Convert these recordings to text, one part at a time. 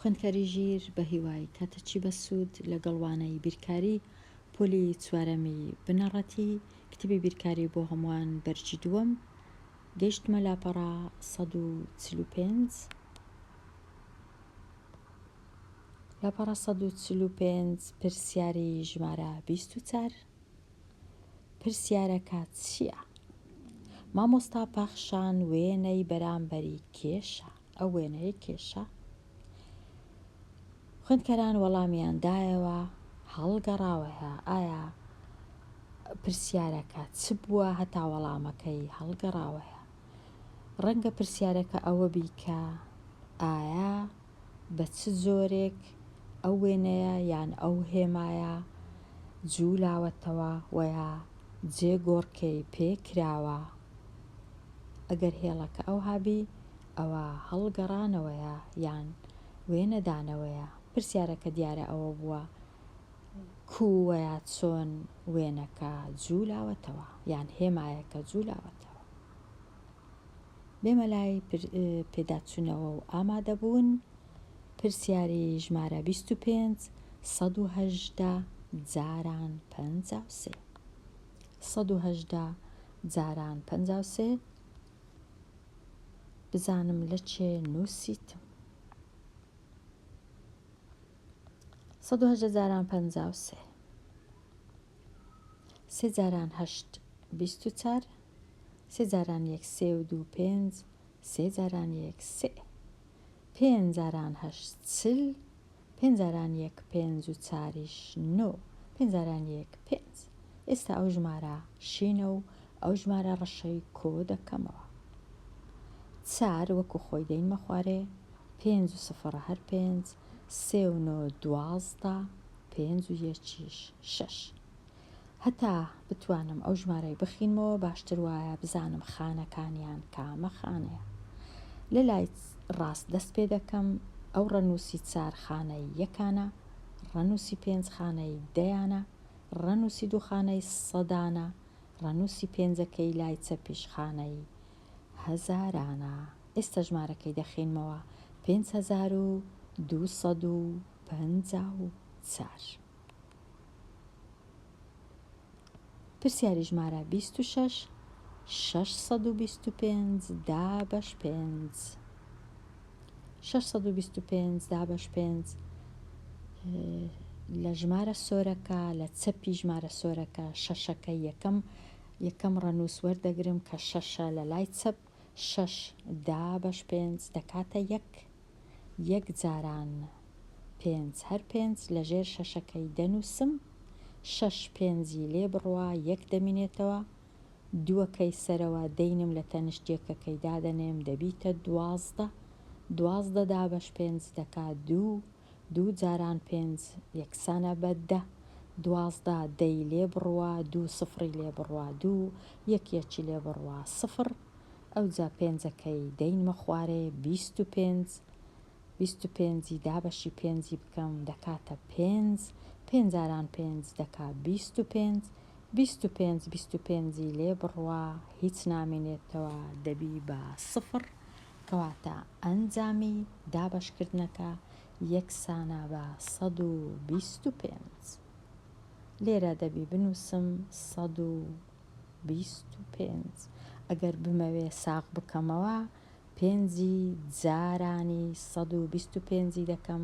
خوێندکاری ژیر بە هیوای کاتەکی بەسوود لەگەڵ وانەی بیرکاری پۆلی چوارەمی بنەڕەتی کتێبی بیرکاری بۆ هەمووان بەرگی دووەم گەیشتمە لاپەڕە 145 لاپەڕە 145 پرسیاری ژمارە 24 پرسیارەکە چییە؟ مامۆستا پەخشان وێنەی بەرامبەری کێشا، ئەو وێنەیەی کێشا؟ خوێندکاران وەڵامیان دایەوە، هەڵگەڕاوەیە. ئایا پرسیارەکە چ بووە هەتا وەڵامەکەی هەڵگەڕاوەیە؟ ڕەنگە پرسیارەکە ئەوە بی کە ئایا بە چ جۆرێک ئەو وێنەیە یان ئەو هێمایە جوولاوەتەوە وەیا جێ گۆڕکێی پێ کراوە؟ ئەگەر هێڵەکە ئەوها بی ئەوە هەڵگەڕانەوەیە یان وێنەدانەوەیە؟ پرسیارەکە دیارە ئەوە بووە کوو وەیا چۆن وێنەکە جوولاوەتەوە یان هێمایەکە جوولاوەتەوە؟ بێمە لای پێداچوونەوە و ئامادەبوون، پرسیاری ژمارە 25، 118 جاران 53. 118 جاران 53 بزانم لە چێ نووسیتم. 118 جاران 53 سێ جاران هەشت 24 سێ جاران یەک سێ و دوو پێنج سێ جاران یەک سێ پێنج جاران هەشت 40 پێنج جاران یەک پێنج و چاریش نۆ پێنج جاران یەک پێنج ئێستا ئەو ژمارە شینە و ئەو ژمارە ڕەشەی کۆ دەکەمەوە چار وەکو خۆی دەینمە خوارێ پێنج و سفڕ هەر پێنج سێ و نۆ 12 پێنج و یەکیش شەش هەتا بتوانم ئەو ژمارەی بخینمەوە باشتر وایە بزانم خانەکانیان کامە خانەیە. لە لای ڕاست دەست پێ دەکەم، ئەو ڕەنووسی چار خانەی یەکانە، ڕەنووسی پێنج خانەی دەیانە، ڕەنووسی دوو خانەی سەدانە، ڕەنووسی پێنجەکەی لای چەپیش خانەی هەزارانە. ئێستا ژمارەکەی دەخینمەوە 5254. پرسیاری ژمارە 26، 625 دابەش پێنج. 625 دابەش پێنج لە ژمارە سۆرەکە لە چەپی ژمارە سۆرەکە شەشەکە یەکەم یەکەم ڕەنووس وەردەگرم کە شەشە لە لای چەپ شەش دابەش پێنج دەکاتە یەک یەک جاران پێنج هەر پێنج لە ژێر شەشەکەی دەنووسم، شەش پێنجی لێ بڕوا یەک دەمینێتەوە، دووەکەی سەرەوە دەینم لە تەنشت یەکەکەی دادەنێم دەبیتە 12، 12 دابەش پێنج دەکا دوو، دوو جاران پێنج یەکسانە بە دە، 12 دەی لێ بڕوا دوو سفڕی لێ بڕوا دوو، یەک یەکی لێ بڕوا سفڕ، ئەوجا پێنجەکەی دەینمە خوارێ 25، 25 ی دابەشی پێنجی بکەم دەکاتە پێنج، پێنج جاران پێنج دەکا 25، 25 25 ی لێ بڕوا هیچ نامێنێتەوە دەبی بە سفڕ، کەواتە ئەنجامی دابەشکردنەکە یەکسانە بە 125. لێرە دەبی بنووسم 125. ئەگەر بمەوێ ساغ بکەمەوە پێنجی جارانی 125 ی دەکەم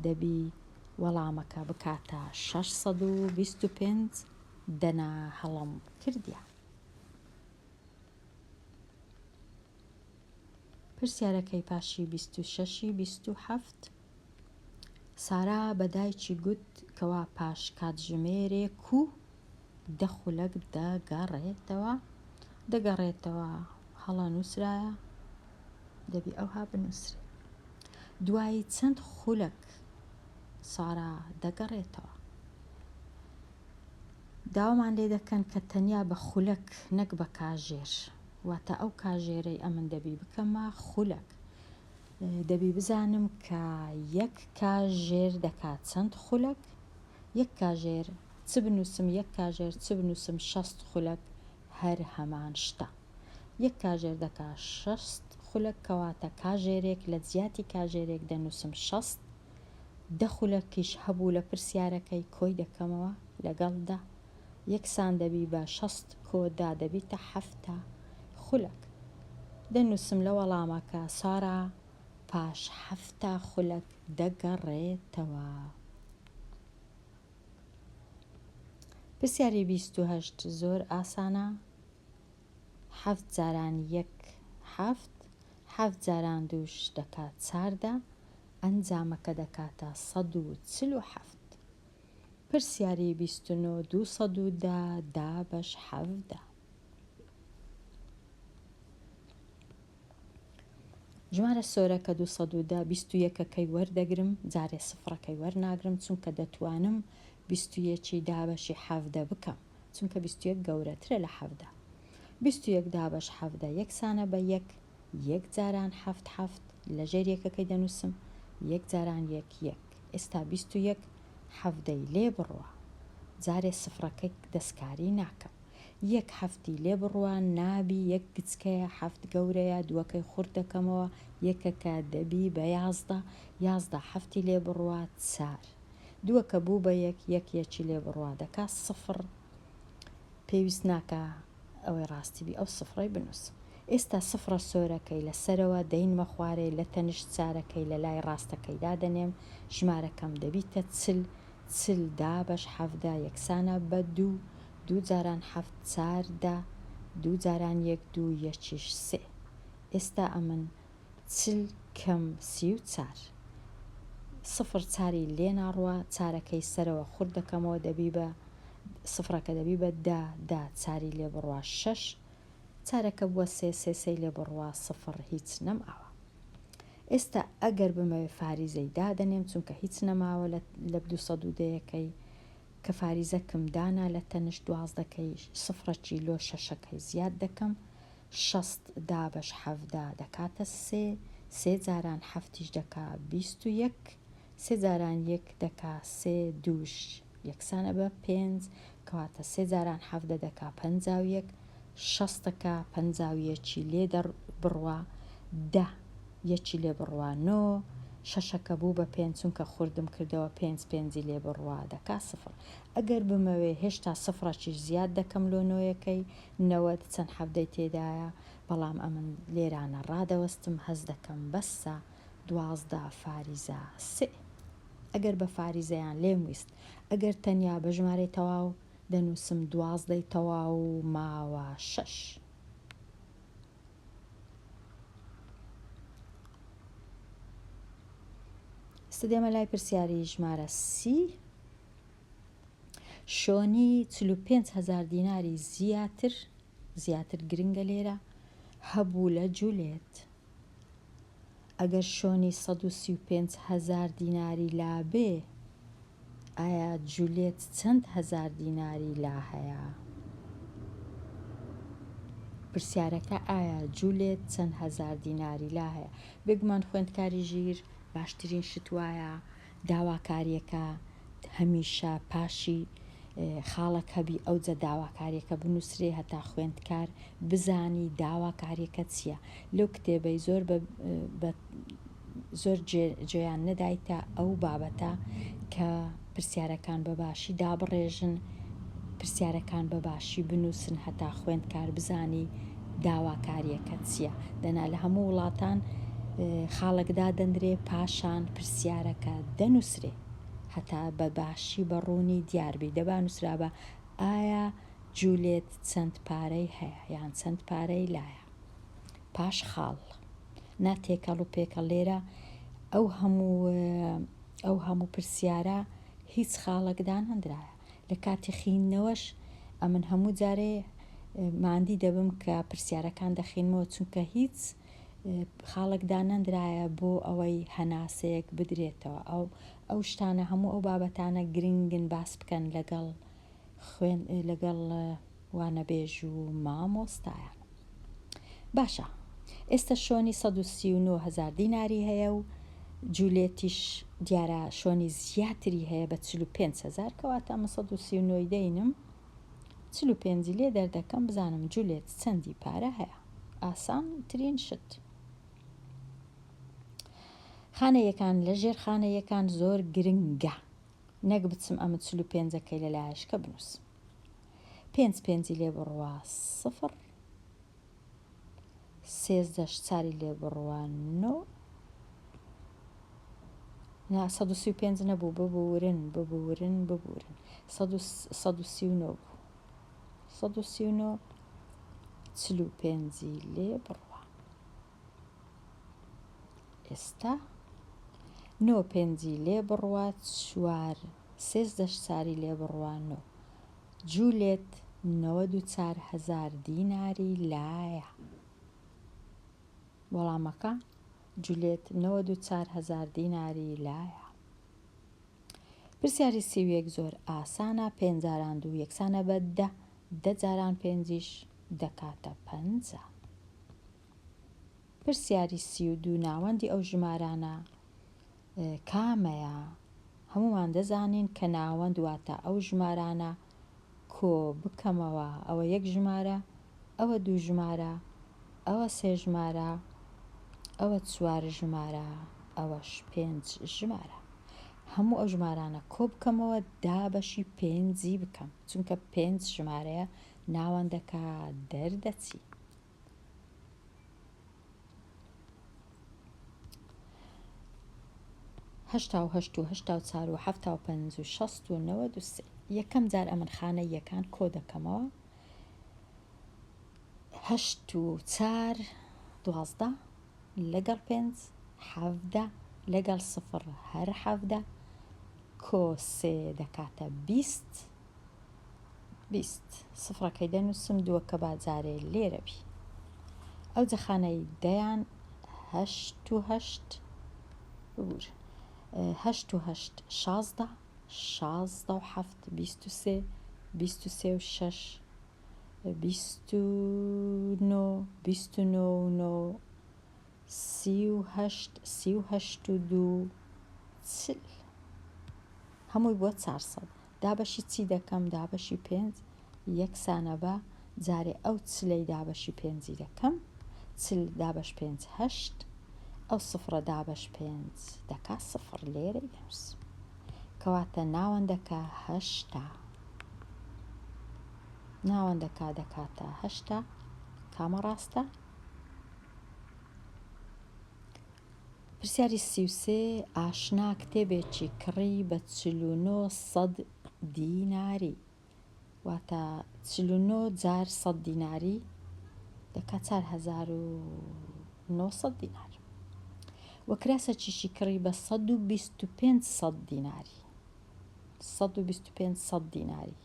دەبی وەڵامەکە بکاتە 625 دەنا هەڵەم کردیە. پرسیارەکەی پاشی 26 ی 27 سارا بە دایکی گوت کەوا پاش کاتژمێرێک و دە خولەک دەگەڕێتەوە دەگەڕێتەوە هەڵە نووسرایە دەبی ئەوها بنووسرێ دوایی چەند خولەک سارا دەگەڕێتەوە داوامان لێ دەکەن کە تەنیا بە خولەک نەک بە کاژێر واتە ئەو کاژێرەی ئەمن دەبی بکەمە خولەک دەبی بزانم کە یەک کاژێر دەکات چەند خولەک یەک کاژێر چ بنووسم یەک کاژێر چ بنووسم شەست خولەک هەر هەمان شتە یەک کاژێر دەکا شەست خولەک کەواتە کاژێرێک لە جیاتی کاژێرێک دەنووسم شەست. دە خولەکیش هەبوو لە پرسیارەکەی کۆی دەکەمەوە لەگەڵ دە یەکسان دەبی بە 60 کۆ دە دەبیتە 70 خولەک. دەنووسم لە وەڵامەکە سارا پاش 70 خولەک دەگەڕێتەوە. پرسیاری 28 زۆر ئاسانە. حەفت جاران یەک حەفت، حەفت جاران دووش دەکات 14، ئەنجامەکە دەکاتە 147. پرسیاری 29 210 دابەش 17. ژمارە سۆرەکە 210، بیست و یەکەکەی وەردەگرم، جارێ سفڕەکەی وەرناگرم، چونکە دەتوانم بیست و یەکی دابەشی 17 بکەم. چونکە 21 گەورەترە لە 17. 21 دابەش 17 یەکسانە بە یەک، یەک جاران حەفت حەفت، لە ژێر یەکەکەی دەنووسم، یەک جاران یەک یەک. ئێستا 21 حەڤدەی لێ بڕوا. جارێ سفڕەکەی دەستکاری ناکەم. یەک حەفتی لێ بڕوا نابی یەک گچکەیە، حەفت گەورەیە، دووەکەی خورد دەکەمەوە، یەکەکە دەبی بە 11، 11 حەفتی لێ بڕوا چار. دووەکە بوو بە یەک، یەک یەکی لێ بڕوا دەکا سفڕ، پێویست ناکا ئەوەی ڕاستی بی ئەو سفڕەی بنووسم. ئێستا سفڕە سۆرەکەی لە سەرەوە دەینمە خوارێ لە تەنیشت چارەکەی لە لای ڕاستەکەی دادەنێم، ژمارەکەم دەبیتە 40، 40 دابەش 17 یەکسانە بە دوو، دوو جاران حەفت 14، دوو جاران یەک دوو یەکیش سێ. ئێستا ئەمن 40 کەم 34. سفر چاری لێ ناڕوا، چارەکەی سەرەوە خورد دەکەمەوە دەبی بە سفرەکە دەبی بە دە، دە چاری لێ بڕوا شەش، چارەکە بووە سێ، سێ سێی لێ بڕوا سفر هیچ نەماوە. ئێستا ئەگەر بمەوێ فاریزەی دادەنێم چونکە هیچ نەماوە لە لە دوو سەد و دەیەکەی کە فاریزەکم دانا لە تەنشت دوازدەکەی سفرەکی لۆ شەشەکەی زیاد دەکەم 60 دابەش 17 دەکاتە سێ، سێ جاران حەفتیش دەکا 21، سێ جاران یەک دەکا سێ، دووش یەکسانە بە پێنج، کەواتە سێ جاران 17 دەکا 51، شەستەکە پەنجا و یەکی لێ دەربڕوا دە، یەکی لێ بڕوا نۆ، شەشەکە بوو بە پێنج چونکە خوردم کردەوە پێنج پێنجی لێ بڕوا دەکا سفر. ئەگەر بمەوێ هێشتا سفرەکیش زیاد دەکەم لۆ نۆیەکەی، 90 چەند حەڤدەی تێدایە، بەڵام ئەمن لێرانە ڕادەوەستم هەست دەکەم بەسە، 12 فاریزە سێ. ئەگەر بە فاریزەیان لێم ویست. ئەگەر تەنیا بە ژمارەی تەواو دەنووسم دوازدەی تەواو و ماوە شەش. ئێستا دێمە لای پرسیاری ژمارە 30. شۆنی 45 هەزار دیناری زیاتر، زیاتر گرنگە لێرە، هەبوو لە جولێت. ئەگەر شۆنی 135 هەزار دیناری لابێ، ئایا جولێت چەند هەزار دیناری لا هەیە؟ پرسیارەکە ئایا جولێت چەند هەزار دیناری لا هەیە؟ بێگومان خوێندکاری ژیر باشترین شت وایە داواکاریەکە هەمیشە پاشی خاڵەک هەبی ئەوجە داواکاریەکە بنووسرێ هەتا خوێندکار بزانی داواکاریەکە چییە لەو کتێبەی زۆر بە زۆر جێیان نەدایتە ئەو بابەتە کە پرسیارەکان بە باشی دابڕێژن، پرسیارەکان بە باشی بنووسن هەتا خوێندکار بزانی داواکارییەکە چییە. دەنا لە هەموو وڵاتان خاڵێک دادەنرێ پاشان پرسیارەکە دەنووسرێ هەتا بە باشی بە ڕوونی دیار بی. دەبا نووسرابا ئایا جولێت چەند پارەی هەیە یان چەند پارەی لایە؟ پاش خاڵ نا تێکەڵ و پێکەڵ لێرە ئەو هەموو ئەو هەموو پرسیارە هیچ خاڵێک دانەندرایە لە کاتی خیندنەوەش ئەمن هەموو جارێ ماندی دەبم کە پرسیارەکان دەخینمەوە چونکە هیچ خاڵێک دانەندرایە بۆ ئەوەی هەناسەیەک بدرێتەوە ئەو ئەو شتانە هەموو ئەو بابەتانە گرنگن باس بکەن لەگەڵ خوێن لەگەڵ وانەبێژ و مامۆستایان. باشە ئێستا شۆنی 139 هەزار دیناری هەیە و جولێتیش دیارە شۆنی زیاتری هەیە بە 45 هەزار کەواتە ئەمە 139 دەینم 45 لێ دەردەکەم بزانم جولێت چەندی پارە هەیە ئاسان ترین شت. خانەیەکان لە ژێر خانەیەکان زۆر گرنگە نەک بچم ئەمن 45 ەکەی لە لایەشکە بنووسم. پێنج پێنجی لێ بڕوا سفر، سێزدەش چاری لێ بڕوا نۆ، نا 135 نەبوو ببورن ببورن ببورن 139 بوو 139 45 ی لێ بڕوا. ئێستا نۆ پێنجی لێ بڕوا چوار سێزدەش چاری لێ بڕوا نۆ جولێت 94 هەزار دیناری لایە. وەڵامەکە جولێت 94 هەزار دیناری لایە. پرسیاری 31 زۆر ئاسانە پێنج جاران دوو یەکسانە بە دە دە جاران پێنجیش دەکاتە 50. پرسیاری 32 ناوەندی ئەو ژمارانە کامەیە؟ هەموومان دەزانین کە ناوەند واتە ئەو ژمارانە کۆ بکەمەوە ئەوە یەک ژمارە ئەوە دوو ژمارە ئەوە سێ ژمارە ئەوە چوار ژمارە ئەوەش پێنج ژمارە هەموو ئەو ژمارانە کۆ بکەمەوە دابەشی پێنجی بکەم چونکە پێنج ژمارەیە ناوەندەکە دەردەچی. 88 و 84 و 75 و 60 و 93 یەکەم جار ئەمن خانەی یەکان کۆ دەکەمەوە هەشت و چار 12 لەگەڵ پێنج حەڤدە لەگەڵ سفر هەر حەڤدە کۆ سێ دەکاتە 20 20 سفرەکەی دەنووسم دووەکە با جارێ لێرە بی ئەوجە خانەی دەیان هەشت و هەشت ببور هەشت و هەشت 16 16 و حەفت 23 23 و شەش 29 29 و نۆ 38 38 و دوو 40 هەمووی بووە 400 دابەشی چی دەکەم دابەشی پێنج یەکسانە بە جارێ ئەو چلەی دابەشی پێنجی دەکەم چل دابەش پێنج هەشت ئەو سفرە دابەش پێنج دەکا سفر لێرەی دەنووسم کەواتە ناوەندەکە هەشتا ناوەندەکە دەکاتە هەشتا کامە ڕاستە؟ پرسیاری 33 ئاشنا کتێبێکی کڕی بە 49 سەد دیناری واتە 49 جار سەد دیناری دەکات 4900 دینار و کراسەکیشی کڕی بە 125 سەد دیناری 125 سەد دیناری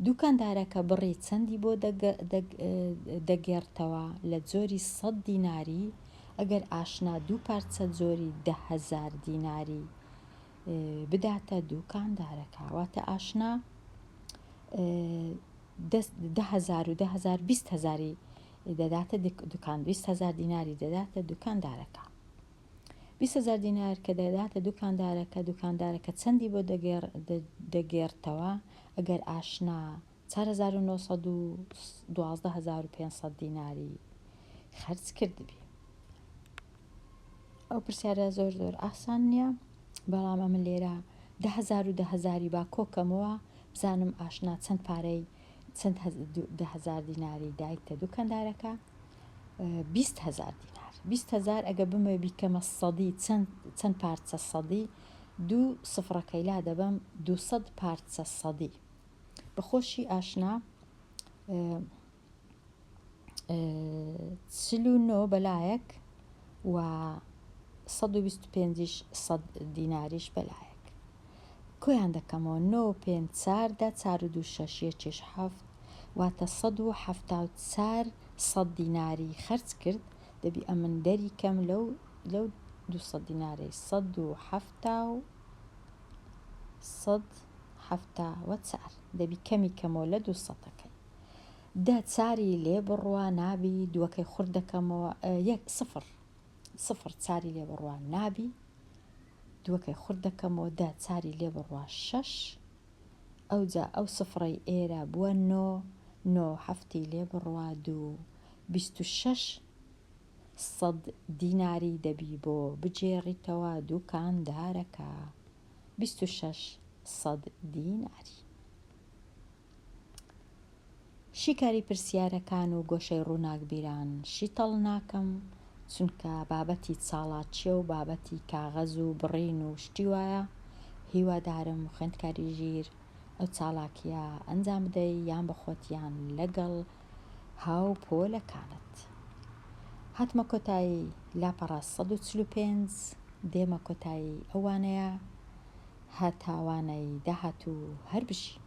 دوکاندارەکە بڕی چەندی بۆ دەگێڕتەوە لە جۆری سەد دیناری ئەگەر ئاشنا دوو پارچە جۆری 10,000 دیناری بداتە دوکاندارەکە واتە ئاشنا 10,000 و 10,000 20 هەزاری دەداتە دوکان 20 هەزار دیناری دەداتە دوکاندارەکە 20 هەزار دینار کە دەداتە دوکاندارەکە دوکاندارەکە چەندی بۆ دەگێڕتەوە ئەگەر ئاشنا 4912,500 دیناری خەرج کردبی ئەو پرسیارە زۆر زۆر ئاسان نییە بەڵام ئەمن لێرە 10,000 و 10,000 با کۆکەمەوە بزانم ئاشنا چەند پارەی چەند 10,000 دیناری دایتە دوکاندارەکە 20 هەزار دینار 20 هەزار ئەگە بمەوێ بیکەمە سەدی چەند چەند پارچە سەدی دوو سفرەکەی لا دەبەم 200 پارچە سەدی بەخۆشی ئاشنا 49 بەلایەک و 125 سەد دیناریش بەلایەک کۆیان دەکەمەوە نۆ پێنج چاردە چار و دوو شەش یەکیش حەفت واتە 174 سەد دیناری خەرج کرد دەبی ئەمن دەری کەم لەو لەو 200 دینارەی 170 و 174 دەبی کەمی کەمەوە لە دوو سەدەکەی دە چاری لێ بڕوا نابی دووەکەی خورد دەکەمەوە یەک سفر سفر چاری لێ بڕوا نابی دووەکەی خورد دەکەمەوە دە چاری لێ بڕوا شەش ئەوجا ئەو سفرەی ئێرە بووە نۆ نۆ حەفتی لێ بڕوا دوو 26. سەد دیناری دەبی بۆ بگێڕیتەوە دوکاندارەکە 26 سەد دیناری. شیکاری پرسیارەکان و گۆشەی ڕووناکبیران شیتەڵ ناکەم چونکە بابەتی چاڵاکیە و بابەتی کاغەز و بڕین و شتی وایە هیوادارم خوێندکاری ژیر ئەو چاڵاکیە ئەنجام بدەی یان بە خۆت یان لەگەڵ هاو پۆلەکانت. هاتمە کۆتایی لاپەڕە 145 دێمە کۆتایی ئەو وانەیە هەتا وانەی داهاتوو هەر بژی.